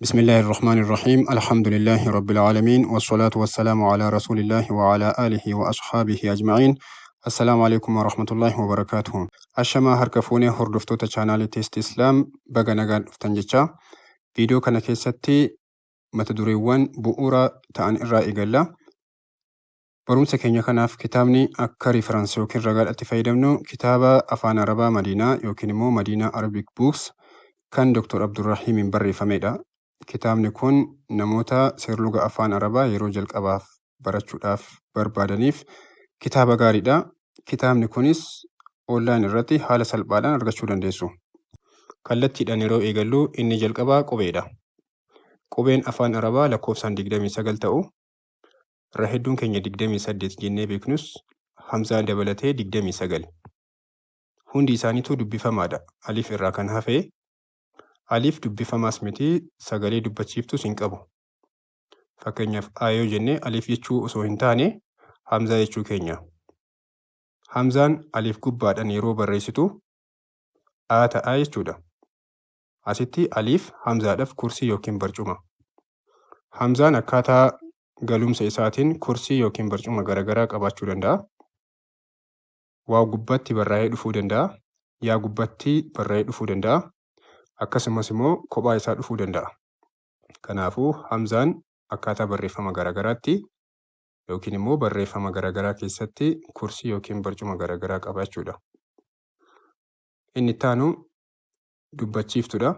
بسم الله الرحمن الرحيم. الحمد لله رب العالمين والصلاة والسلام على رسول الله وعلى آله وأصحابه أجمعين. السلام عليكم ورحمة الله وبركاته. Ashamaa, harka fuunee hordoftoota chaanaalii Teest Islaam, baga nagaan dhuftan jecha. Viidiyoo kana keessatti mata dureewwan bu'uura ta'an irraa eegalla. Barumsa keenya kanaaf kitaabni akka reference yookiin ragaadhaatti fayyadamnu kitaaba Afaan Arabaa Madiinaa yookiin immoo Madiinaa Arabic Books kan Dr. Abdurrahiimiin barreeffamedha. Kitaabni kun namoota seerluga Afaan Arabaa yeroo jalqabaaf barachuudhaaf barbaadaniif kitaaba gaariidha. Kitaabni kunis online irratti haala salphaadhaan argachuu dandeessu. Kallattiidhaan yeroo eegallu, inni jalqabaa qubeedha. Qubeen Afaan Arabaa lakkoofsaan 29 ta'u, irra hedduun keenya 28 jennee beeknus, Hamzaa dabalatee 29. Hundi isaaniituu dubbifamaadha. Aliif irraa kan hafe, aliif dubbifamaas miti, sagalee dubbachiiftus hin qabu. Fakkeenyaaf, A yoo jenne, aliif jechuu osoo hin taane Hamzaa jechuu keenya. Hamzaan aliif gubbaadhaan yeroo barreessitu A ta'a jechuudha. Asitti aliif Hamzaadhaaf kursii yookiin barcuma. Hamzaan akkaataa galumsa isaatiin kursii yookiin barcuma garaagaraa qabaachuu danda'a. Waa gubbaatti barraa'ee dhufuu danda'a. Yaa gubbaatti barraa'ee dhufuu danda'a. Akkasumas immoo kophaa isaa dhufuu danda'a. Kanaafuu Hamzaan akkaataa barreeffama garaagaraatti yookiin immoo barreeffama garaagaraa keessatti kursii yookiin barcuma garaagaraa qaba jechuudha. Inni itti aanu dubbachiiftuudha.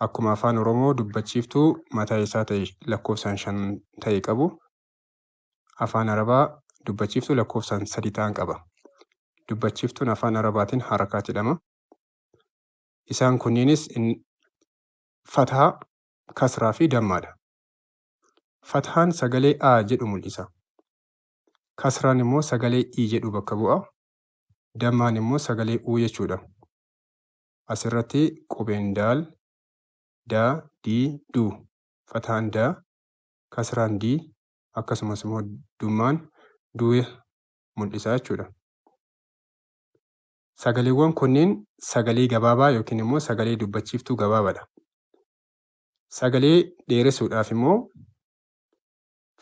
Akkuma Afaan Oromoo dubbachiiftuu mataa isaa ta'e lakkoofsaan shan ta'e qabu, Afaan Arabaa dubbachiiftuu lakkoofsaan sadi ta'an qaba. Dubbachiiftuun Afaan Arabaatiin harakaat jedhama. Isaan kunniinis fathaa, kasraa fi dammaadha. Fathaan sagalee A jedhu mul'isa. Kasraan immoo sagalee I jedhu bakka bu'a. Dammaan immoo sagalee U jechuudha. Asirratti qubeen daal, daa, dii, duu. Fathaan daa, kasraan dii, akkasumas immoo dummaan duu mul'isa jechuudha. Sagaleewwan kunneen sagalee gabaabaa yookiin immoo sagalee dubbachiiftuu gabaabaadha. Sagalee dheeressuudhaaf immoo,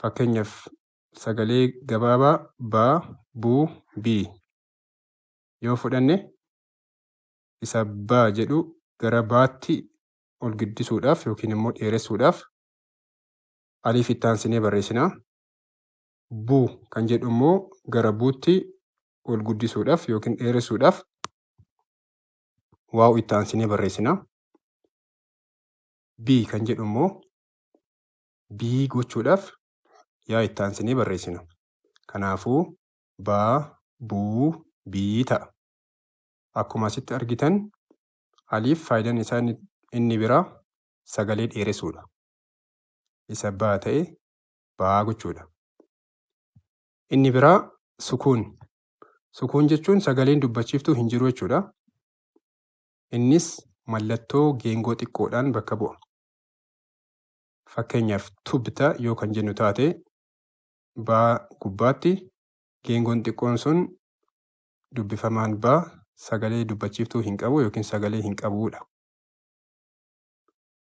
fakkeenyaaf, sagalee gabaabaa baa, buu, bii yoo fudhanne, isa baa jedhu gara baatti ol guddisuudhaaf yookiin immoo dheeressuudhaaf aliif itti aansinee barreessina. Buu kan jedhu immoo gara buutti ol guddisuudhaaf yookiin dheeressuudhaaf waa'u itti aansinee barreessina. Bii kan jedhu immoo bii gochuudhaaf yaa itti aansinee barreessina. Kanaafuu baa, buu, bii ta'a. Akkuma asitti argitan, aliif faayidaan isaa inni biraa sagalee dheeressuudha. Isa baa ta'e baa gochuudha. Inni biraa sukuun. Sukuun jechuun sagaleen dubbachiiftuu hin jiru jechuudha. Innis mallattoo geengoo xiqqoodhaan bakka bu'a. Fakkeenyaaf, tubta yoo kan jennu taate, baa gubbaatti geengoon xiqqoon sun dubbifamaan baa sagalee dubbachiiftuu hin qabu yookiin sagalee hin qabuudha.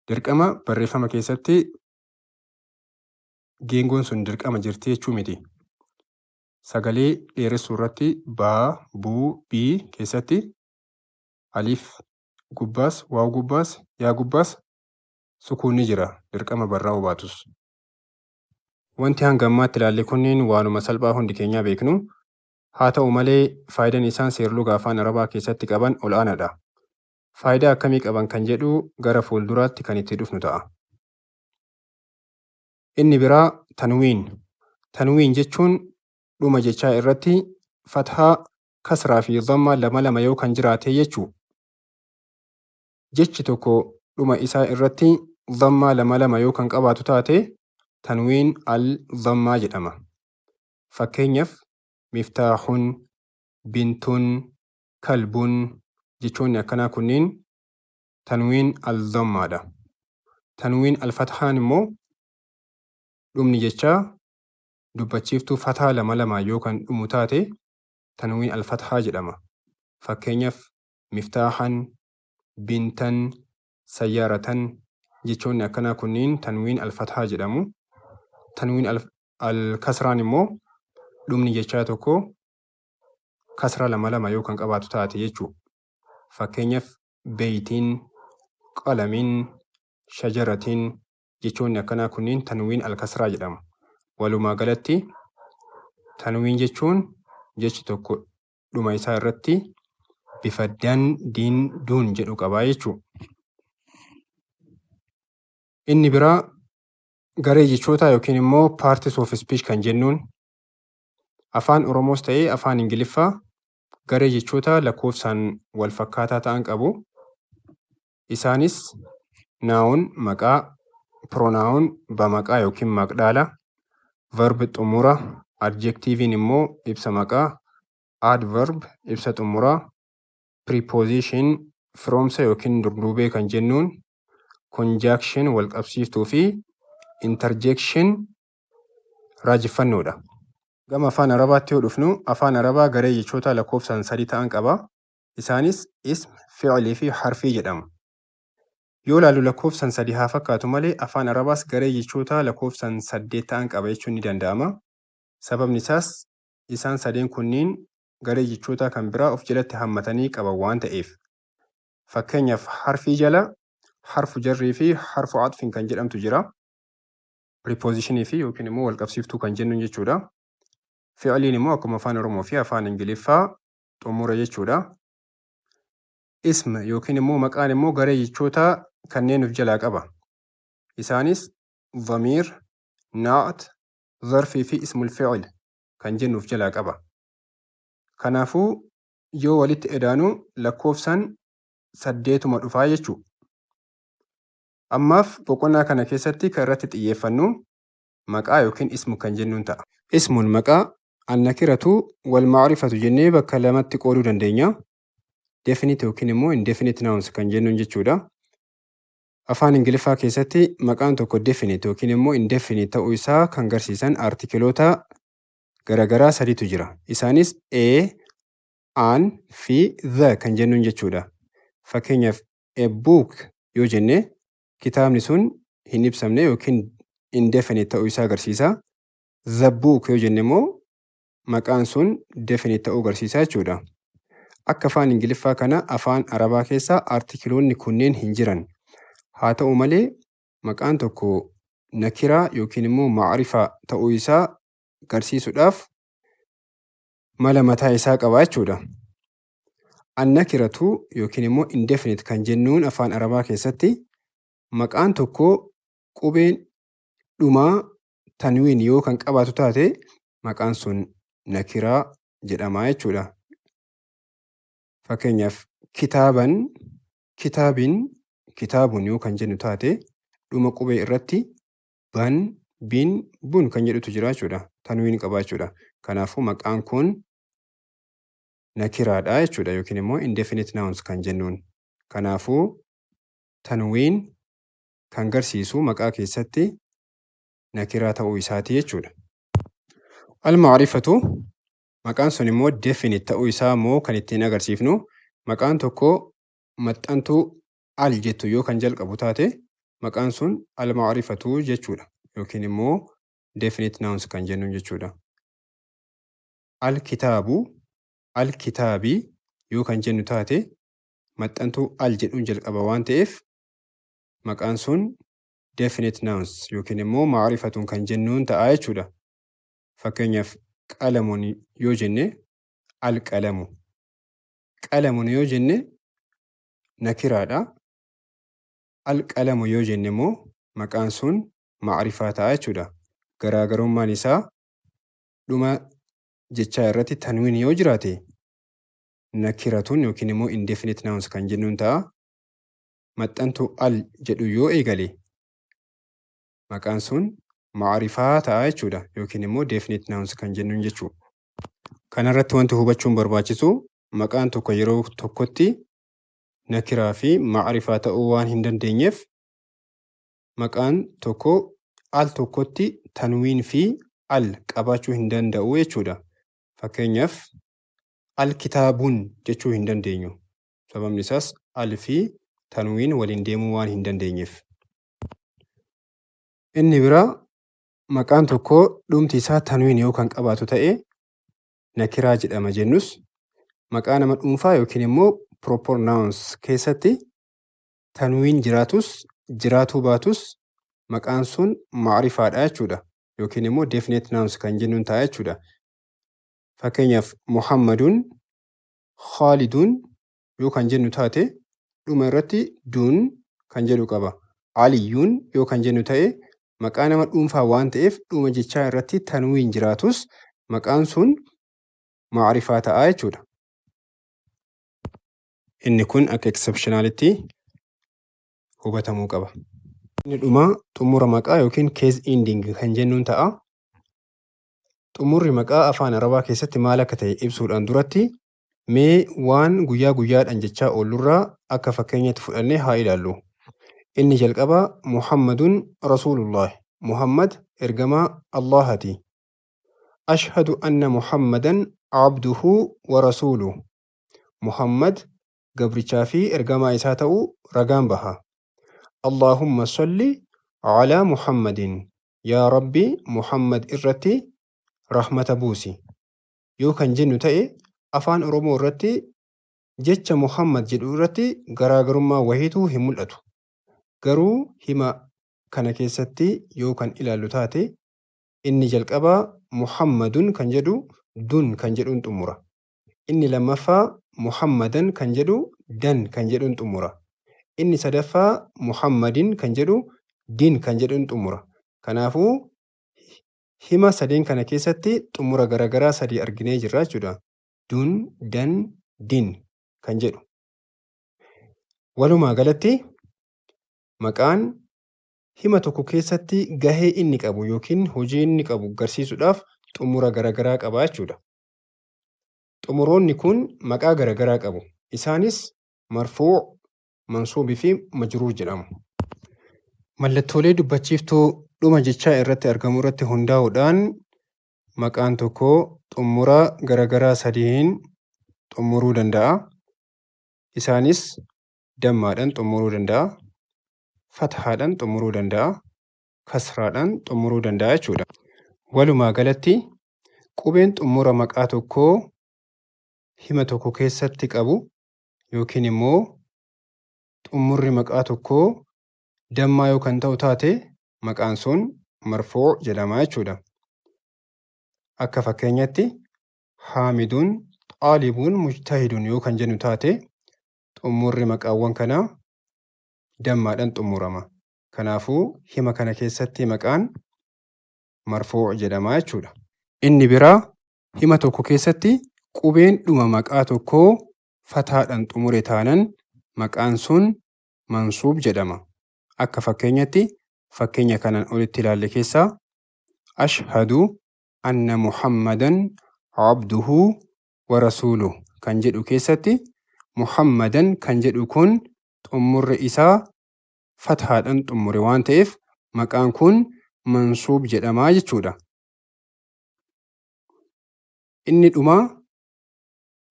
Dirqama barreeffama keessatti geengoon sun dirqama jirti jechuu miti. Sagalee dheeressuu irratti baa, buu, bii keessatti aliif gubbaas, waaw gubbaas, yaa gubbaas sukuun ni jira, dirqama barraa'uu baatus. Wanti hanga ammaatti ilaalle kunneen waanuma salphaa hundi keenyaa beeknu. Haa ta'u malee, faayidaan isaan seerluga Afaan Arabaa keessatti qaban ol'aanaadha. Faayidaa akkamii qaban kan jedhu gara fuulduraatti kan itti dhufnu ta'a. Inni biraa tanwiin. Tanwiin jechuun dhuma jechaa irratti fathaa, kasraa fi dhammaa lama lama yoo kan jiraate jechuu. Jechi tokko dhuma isaa irratti dhammaa lama lama yoo kan qabaatu taate, tanwiin al dhammaa jedhama. Fakkeenyaaf, miftaaxun, bintun, kalbun, jechoonni akkanaa kunniin tanwiin al dhammaadha. Tanwiin al fathaan immoo dhumni jechaa dubbachiiftuu fataa lama lamaan yoo kan dhumu taate, tanwiin al fathaa jedhama. Fakkeenyaaf, miftaaxan, bintan, sayyaaratan. Jechoonni akkanaa kunniin tanwiin al-fathaa jedhamu. Tanwiin al-kasraan immoo dhumni jechaa tokko kasra lama lama yoo kan qabaatu taate jechuudha. Fakkeenyaaf beeytiin, qalamiin, shajaratiin jechoonni akkanaa kunniin tanwiin al-kasraa jedhamu. Walumaa galatti tanwiin jechuun jechi tokko dhuma isaa irratti bifa dan, diin, duun jedhu qabaa jechuudha. Inni biraa garee jechootaa yookiin immoo parts of speech kan jennuun afaan Oromoos ta'ee afaan Ingiliffaa garee jechootaa lakkoofsaan wal fakkaataa ta'an qabu. Isaanis noun maqaa, pronoun bamaqaa yookiin maqdhaala, verb xumura, adjectiviin immoo ibsa maqaa, adverb ibsa xumuraa, preposition firoomsa yookiin durduubee kan jennuun, conjunction wal qabsiiftuu fi interjection raajeffannoodha. Gama afaan Arabaatti yoo dhufnu afaan Arabaa garee jechootaa lakkoofsaan sadii ta'an qaba. Isaanis ism, fi'ilii fi harfii jedhamu. Yoo ilaallu lakkoofsaan sadii haa fakkaatu malee afaan Arabaas garee jechootaa lakkoofsaan saddeet ta'an qaba jechuun ni danda'ama. Sababni isaas isaan sadeen kunniin garee jechootaa kan biraa of jalatti hammatanii qaban waan ta'eef. Fakkeenyaaf harfii jala harfu jarrii fi harfu atfiin kan jedhamtu jira. Prepositionii fi yookiin immoo walqabsiiftuu kan jennuun jechuudha. Fi'iliin immoo akkuma afaan Oromoo fi afaan Ingiliffaa xumura jechuudha. Ism yookiin immoo maqaan immoo garee jechootaa kanneen of jalaa qaba. Isaanis dhamiir, naat, zarfii fi ismul fi'il kan jennu of jalaa qaba. Kanaafuu yoo walitti edaanu lakkoofsaan saddeetuma dhufaa jechuudha. Ammaaf boqonnaa kana keessatti kan irratti xiyyeeffannu maqaa yookiin ismu kan jennuun ta'a. Ismuun maqaa annakiratu wal macrifatu jennee bakka lamatti qooduu dandeenya. Definite yookiin immoo indefinite nouns kan jennuun jechuudha. Afaan Ingiliffaa keessatti maqaan tokko definite yookiin immoo indefinite ta'uu isaa kan agarsiisan artikiloota garaagaraa sadiitu jira. Isaanis a, an fi the kan jennuun jechuudha. Fakkeenyaaf a book yoo jenne kitaabni sun hin ibsamne yookiin indefinite ta'uu isaa agarsiisa. The book yoo jenne immoo maqaan sun definite ta'uu agarsiisa jechuudha. Akka afaan Ingiliffaa kana afaan Arabaa keessa artikiloonni kunneen hin jiran. Haa ta'u malee maqaan tokko nakiraa yookiin immoo macrifaa ta'uu isaa agarsiisuudhaaf mala mataa isaa qaba jechuudha. Annakiratu yookiin immoo indefinite kan jennuun afaan Arabaa keessatti maqaan tokko qubeen dhumaa tanwiin yoo kan qabaatu taate maqaan sun nakiraa jedhama jechuudha. Fakkeenyaaf kitaaban, kitaabin, kitaabun yoo kan jennu taate dhuma qubee irratti ban, bin, bun kan jedhutu jira jechuudha. Tanwiin qaba jechuudha. Kanaafuu maqaan kun nakiraadha jechuudha yookiin immoo indefinite nouns kan jennuun. Kanaafuu tanwiin kan garsiisu maqaa keessatti nakiraa ta'uu isaati jechuudha. Al-macrifatu maqaan sun immoo definite ta'uu isaa immoo kan ittiin agarsiifnu maqaan tokko maxxantuu al jettu yoo kan jalqabu taate maqaan sun al-macrifatu jechuudha yookiin immoo definite nouns kan jennuun jechuudha. Al-kitaabu, al-kitaabii yoo kan jennu taate maxxantuu al jedhuun jalqaba waan ta'eef maqaan sun definite nouns yookiin immoo macrifatun kan jennuun ta'a jechuudha. Fakkeenyaaf qalamun yoo jenne al-qalamu. Qalamun yoo jenne nakiraadha. Al-qalamu yoo jenne immoo maqaan sun macrifaa ta'a jechuudha. Garaagarummaan isaa dhuma jechaa irratti tanwiin yoo jiraate nakiratun yookiin immoo indefinite nouns kan jennuun ta'a. Maxxantuu al jedhu yoo eegale maqaan sun macrifaa ta'a jechuudha yookiin immoo definite nouns kan jennuun jechuudha. Kanarratti wanti hubachuun barbaachisu maqaan tokko yeroo tokkotti nakiraa fi macrifaa ta'uu waan hin dandeenyeef maqaan tokko al tokkotti tanwiin fi al qabaachuu hin danda'u jechuudha. Fakkeenyaaf al-kitaabun jechuu hin dandeenyu. Sababni isaas al fi tanwiin waliin deemuu waan hin dandeenyeef. Inni biraa maqaan tokko dhumti isaa tanwiin yoo kan qabaatu ta'e nakiraa jedhama jennus maqaa nama dhuunfaa yookiin immoo proper nouns keessatti tanwiin jiraatus jiraatuu baatus maqaan sun macrifaadha jechuudha. Yookiin immoo definite nouns kan jennuun ta'a jechuudha. Fakkeenyaaf Muhammadun, Khaaliduun yoo kan jennu taate dhuma irratti duun kan jedhu qaba. Aliyyuun yoo kan jennu ta'e maqaa nama dhuunfaa waan ta'eef dhuma jechaa irratti tanwiin jiraatus maqaan sun macrifaa ta'a jechuudha. Inni kun akka exceptionalitti hubatamuu qaba. Inni dhumaa xumura maqaa yookiin case ending kan jennuun ta'a. Xumurri maqaa afaan Arabaa keessatti maal akka ta'e ibsuudhaan duratti mee waan guyyaa guyyaadhaan jechaa oollurraa akka fakkeenyatti fudhannee haa ilaallu. Inni jalqabaa Muhammadun Rasuulullah. Muhammad ergamaa Allahati. Ashhadu anna Muhammadan abduhu wa rasuuluh. Muhammad gabrichaa fi ergamaa isaa ta'uu ragaan baha. Allaahumma salli alaa Muhammadin. Yaa Rabbi Muhammad irratti rahmata buusi. Yoo kan jennu ta'e afaan Oromoo irratti jecha Muhammad jedhu irratti garaagarummaa wayiitu hin mul'atu. Garuu hima kana keessatti yoo kan ilaallu taate inni jalqabaa Muhammadun kan jedhu dun kan jedhuun xumura. Inni lammaffaa Muhammadan kan jedhu dan kan jedhuun xumura. Inni sadaffaa Muhammadin kan jedhu din kan jedhuun xumura. Kanaafuu hima sadeen kana keessatti xumura garaagaraa sadii arginee jirra jechuudha. Dun, dan, din kan jedhu. Walumaa galatti maqaan hima tokko keessatti gahee inni qabu yookiin hojii inni qabu agarsiisuudhaaf xumura garaagaraa qaba jechuudha. Xumuroonni kun maqaa garaagaraa qabu. Isaanis marfuu, mansuubii fi majruur jedhamu. Mallattoolee dubbachiiftuu dhuma jechaa irratti argamu irratti hundaa'uudhaan maqaan tokko xumura garaagaraa sadiin xumuruu danda'a. Isaanis dammaadhaan xumuruu danda'a, fathaadhaan xumuruu danda'a, kasraadhaan xumuruu danda'a jechuudha. Walumaa galatti qubeen xumura maqaa tokkoo hima tokko keessatti qabu yookiin immoo xumurri maqaa tokkoo dammaa yoo kan ta'u taate maqaan sun marfuu jedhama jechuudha. Akka fakkeenyatti Haamiduun, Xaalibuun, Mujtahiduun yoo kan jennu taate xumurri maqaawwan kanaa dammaadhaan xumurama. Kanaafuu hima kana keessatti maqaan marfuu jedhama jechuudha. Inni biraa hima tokko keessatti qubeen dhuma maqaa tokkoo fataadhaan xumure taanan maqaan sun mansuub jedhama. Akka fakkeenyatti fakkeenya kanaan olitti ilaalle keessaa ashhadu anna Muhammadan abduhu wa rasuuluh kan jedhu keessatti Muhammadan kan jedhu kun xumurri isaa fathaadhaan xumure waan ta'eef maqaan kun mansuub jedhama jechuudha. Inni dhumaa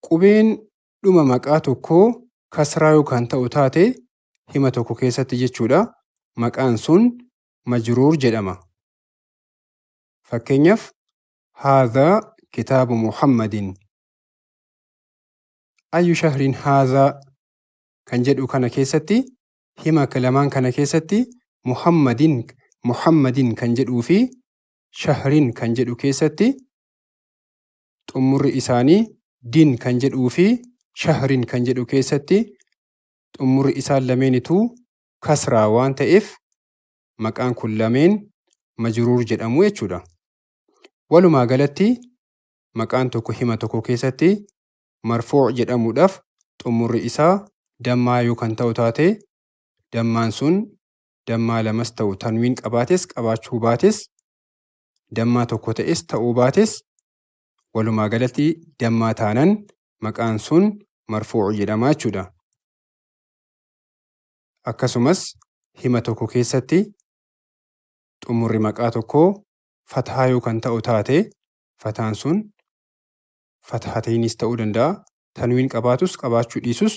qubeen dhuma maqaa tokkoo kasraa yoo kan ta'u taate hima tokko keessatti jechuudha. Maqaan sun majruur jedhama. Fakkeenyaaf haadhaa kitaabu Muhammadin. Ayyu shahrin haadhaa kan jedhu kana keessatti hima lamaan kana keessatti Muhammadin kan jedhuu fi shahrin kan jedhu keessatti xumurri isaanii din kan jedhuu fi shahrin kan jedhu keessatti xumurri isaan lameenituu kasraa waan ta'eef maqaan kun lameen majruur jedhamu jechuudha. Walumaa galatti maqaan tokko hima tokko keessatti marfuu jedhamuudhaaf xumurri isaa dammaa yoo kan ta'u taate dammaan sun dammaa lamas ta'u tanwiin qabaates qabaachuu baates dammaa tokko ta'es ta'uu baates walumaa galatti dammaa taanan maqaan sun marfuu jedhama jechuudha. Akkasumas hima tokko keessatti xumurri maqaa tokkoo fathaa yoo kan ta'u taate fataan sun fathataynis ta'uu danda'a. Tanwiin qabaatus qabaachuu dhiisus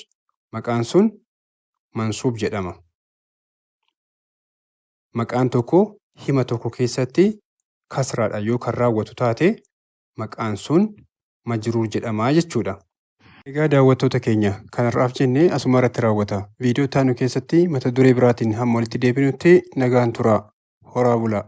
maqaan sun mansuub jedhama. Maqaan tokko hima tokko keessatti kasraadha yoo kan raawwatu taate maqaan sun majruur jedhamaa jechuudha. Egaa daawwattoota keenya kanarraaf jennee asuma irratti raawwata. Viidiyoo taanu keessatti mata duree biraatiin hamma walitti deebinutti nagaan turaa. Horaa bulaa.